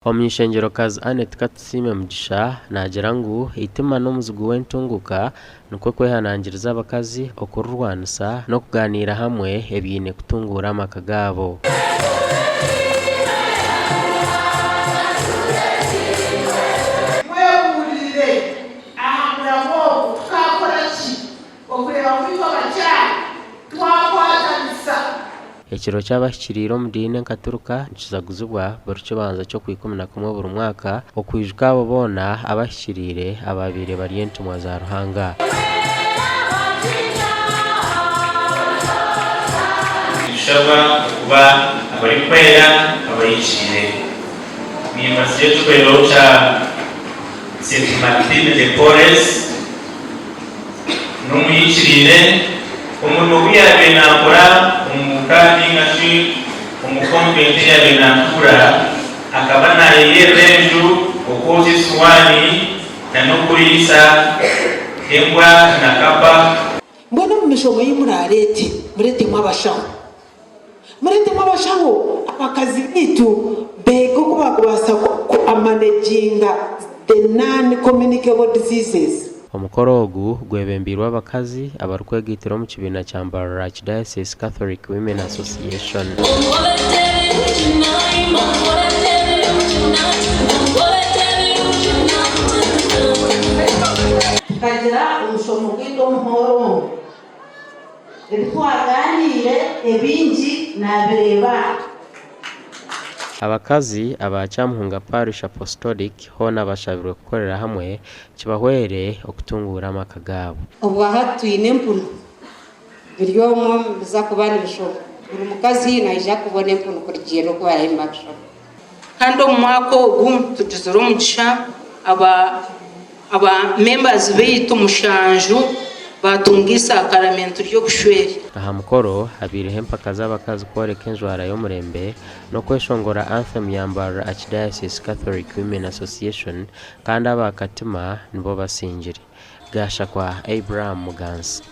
Omuny'eishengyerokazi Annet Katusiime Mugisha naagira ngu eitima n'omuzigu w'entunguka nikwo kwehanangiriza abakazi okurirwanisa n'okuganiira hamwe ebiine kutunguura amaka gaabo. Mwebuurire aha muramwa ogu, Tukaakora ki okureeba ngu itwe abakyara twakwatanisa? Ekiro ky'abahikiriire omu diini enkaturika nikizaguzibwa buri kibanza ky'Okwaikumi-na-kumwe buri mwaka okwijuka abo boona abahikiriire abaabaire bari entumwa za Ruhanga. Nitushabwa okuba abarikwera abahikiriire. Nimbatsigira eky'okureeberaho kya Saint Martine de Porres. N'omuhikiriire, omurimo ogu yaabaire naakora omu ka nainga shi omu convent ei yaabaire naatuura, akaba naayeyerera enju, okwozya esuwaani, n'okuriisa embwa na kapa. Mbwenu omu mishomo ei muraareete, mureetemu abashaho. Mureetemu abashaho, abakazi baitu beege oku baakubaasa ku amanaginga the non-communicable diseases. Omukoro ogu gwebembeirwe abakazi abarikwegaitira omu kibiina kya Mbarara Archdiocese Catholic Women Association. Tukagira omushomo gwaitu omu hooro omu. Ebi twagaaniire ebingi naabireeba. Abakazi aba Kyamuhunga Parish Apostolic hoona bashabirwe kukorera hamwe kibahwere okutunguura amaka gaabo. Obwahati twine empunu biri omwo nibiza kuba nibishoma. Buri mukazi naija kubona empunu kurugiirira oku barabe nibabishoma. Kandi omu mwaka ogu tugizire omugisha aba aba members baitu mushanju baatunga eisakaramentu ry'obushwere. Aha mukoro habaireho empaka z'abakazi kworeka enjwara y'omurembe n'okweshongora anthem ya Mbarara Archdiocese Catholic Women Association kandi aba Katima nibo basingire. Gashakwa Abraham Mugansi.